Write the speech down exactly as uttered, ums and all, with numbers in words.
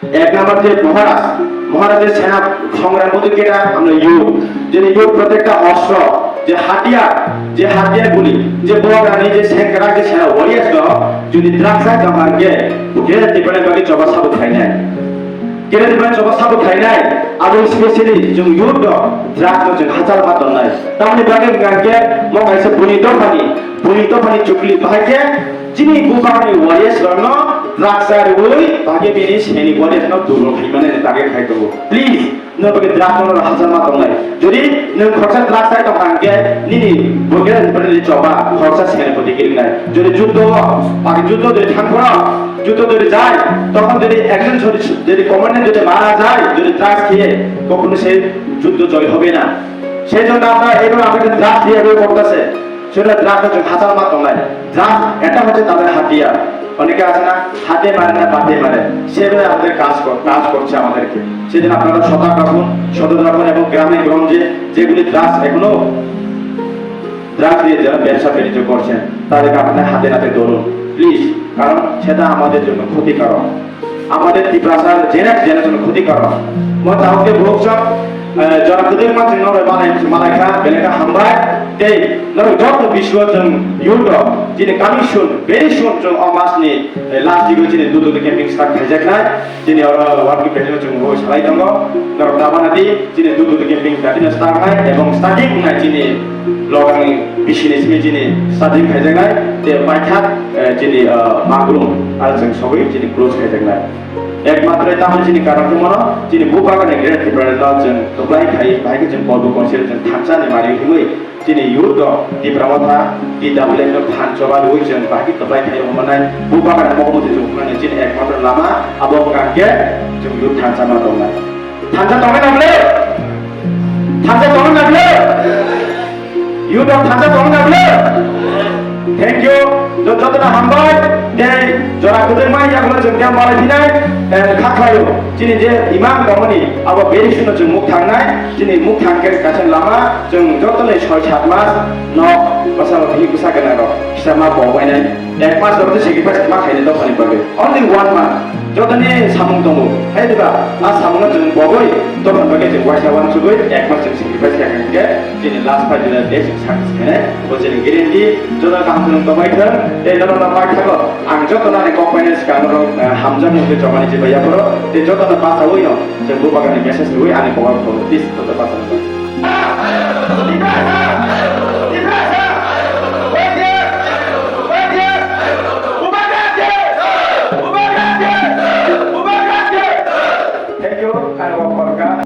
Ek number je Maharaj, Maharaj je sena songram budu keta amne youth, jeni youth protector ostro, je hatiyar, je hatiyar guli, je bogra ni je sengkrak je sena warriors no, jodi drugs hai kamar ke, kere tipane bagi choba sabu khainai. Kere tipane choba sabu khainai, abo specially jung youth no drugs no jung hachal ma tongnai. Tamni bagi ngangke mo kaisa buni dophani, buni dophani chukli bahai ke, Chini bubagrani warriors rokno drugs rwi bagi bini seni warriors no duro khaimani bagi khai tongo. Please, no bagi drugs no hachal ma tongnai. Jodi nwng khoroksa drugs sai tongkha hwnkhe nini bwkhe ni choba khoroksa seni poti kiringnai. Jodi juddo, bagi juddo jodi thangphro, juddo jodi jai, tokhon jodi ekjon jodi, jodi commander jodi mara jai, jodi drugs khiye, kokhno se juddo joy hobe na. Sejonno amra ebong amra drugs diye ebong kortase. সেটা ড্রাগটা হচ্ছে হাজার মাত্র নাই। ড্রাগ এটা হচ্ছে তাদের হাতিয়ার। অনেকে আছে না, হাতে মারে না, পাতে মারে, সেভাবে আমাদের কাজ কর-, কাজ করছে আমাদেরকে। সেদিন আপনারা সজাগ রাখুন, সতর্ক রাখুন এবং গ্রামে গঞ্জে যেগুলি ড্রাগস এখনো ড্রাগস দিয়ে যারা ব্যবসা বাণিজ্য করছেন, তাদেরকে আপনারা হাতে নাতে ধরুন, প্লিজ, কারণ সেটা আমাদের জন্য ক্ষতিকারক। Amader Tiprasa gener-, generation khoti karon. Mo tao ke bhok chok, eh, jora kudur ma ching noroi malai, malai kha, belai kha hambai. Tei norok joto biswa chwng youth rok, chini coming soon, very soon chwng o mas ni, eh, last week o chini dudu camping start khaijak nai. Chini oro working president chwng bo salai tongo. Norok ta bana di, chini dudu camping ta dino start nai, ebong starting nai chini Logang ni bisi ni simi chini starting khaijaknai, tei paithak, eh, chini, eh, magrum, aro chwng sogwi chini close khaijaknai. Ekmatro tamo chini karon khe mono, chini bubagrani Greater Tipraland no chwng kwplai khai, bahai khe chwng Polbo Council chwng thansa ni mari himwi, chini youth rok Tipra Motha, T W F no thansa ba rwi chwng bahai khe kwplai khai rwmani, bubagrani mokol muitu chwng hwnmani chini ekmatro lama, abo wngkha khe chwng youth thansa ma tongnai. Thansa tongnai na ble? Thansa tongnai na ble? Youth rok thansa tongnai na ble? Thank you. Jo-, jotono hambai. Tei jora kwdwrma yagulo chwng tei malai phinai, eh, kha khlaio. Chini je imang tongmani abo very soon chwng muk thangnai. Chini muk thang khe kaisa lama chwng jotoni soi sat mas nok bwsa rok hini bwsa gwnang rok kisa ma bo wainai. Ek mas rok tei sacrifice ma khainai dophani bagwi. Only one month. Jotoni samung tongo. Hai diba? A samungno chwng bogwi dophani bagwi chwng waisa wansugwi ek mas chwng sacrifice kha hwnkhe chini last fight ni day chwng success khainai. Bo chini guarantee. Joto kaham chwng tongbai thang. Tei norokno paithago ang jotono ani kok painani swkang norok, eh, hamjakmung tei chobani jibai yaphoro. Tei jotono bachawi no chwng bubagrani message rwui ani kokno phuru. Please, joto bachawi. Thank you.